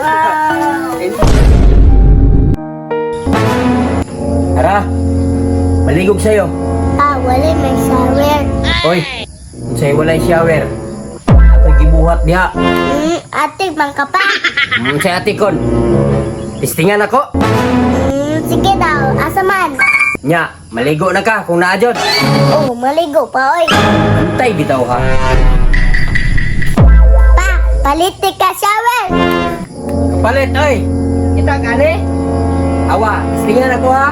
Wow! Tara, maligog sa'yo. Ah, wala may shower. Hoy, sa'yo walay shower. Ako'y gibuhat diha. Ate, bangka pa. Sa atikon. Tistingan ako. Sige daw, asa man? Nya, maligo na ka kung naa jud. Oh, maligo pa, oy. Antay bitaw ha. Pa, paliti ka shower. Kapalit, oy. Kita kani? Awa, tistingan ako ha.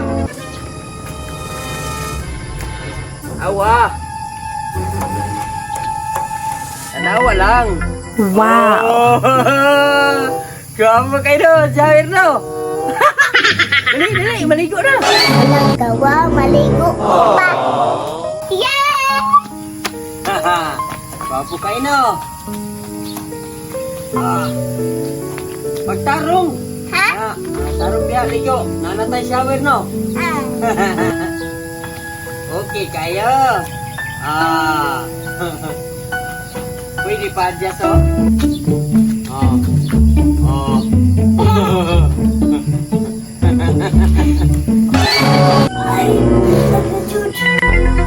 Awa. Tanawa lang. Wow! Oh, Gwapo kayo no, shower no. Dali, dali, maligo na. Walang gawa, maligo pa. Yeah! Gwapo kayo no. Ah. Magtarong. Ha? Ah, tarong diha, ligo. Nanatay shower no. Ah, Okay, kayo. Ah. Pwede pa adjust, oh. Oh. Oh. Ay, nagna-jud.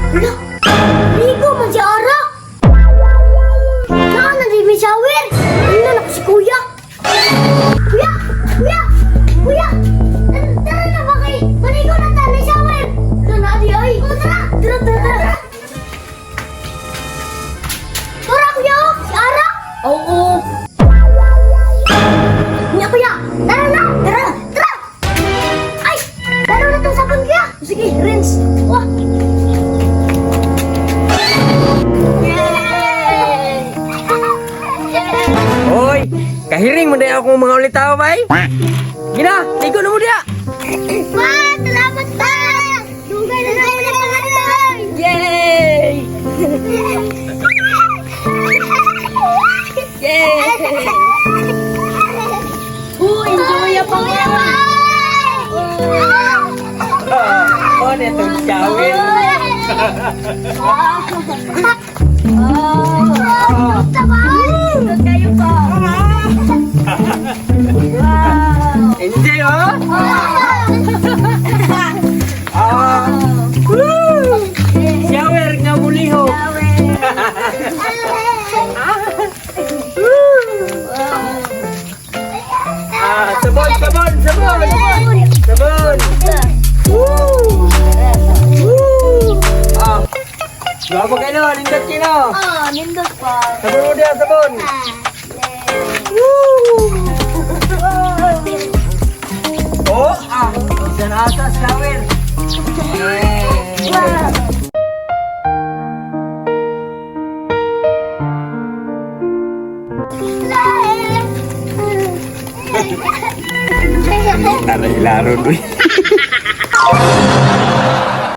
Hala, maligo man si Ara. Naa na di may shower. Ano na ko si Kuya? Kuya! Kuya! Kuya! Tara, tara na ba kay? Maligo na ta, may shower. Tara na di ay. Oh, tara! Tara, tara, tara. Tara, kuya! Oh, si Ara! Oo. Nya, kuya! Tara na! Tara! Tara! Ay! Tara na itong sabon, kuya! Sige, rinse! Wah! Yay! Hoy, kahiring mo na akong mga ulitaw, bay. Gina, ligo na mo diha. Pa! Salamat pa! Dugay na naman ang pangatay! Yay! Yay! Oh, enjoy pa kuya! Oh, netong shower. Oh, kayo pa. Wow! Enjoy, oh. Ah. Woo! Shower nga muliho. Ah, sabon, sabon, sabon. Sabon. Woo! Woo! Ah. Gwapo kayo no, nindot kayo no. Oh, nindot pa. Sabon mo diha, sabon. Woo! Oh, ah. Isa na ata, shower. Yeah. Aray, laro doy.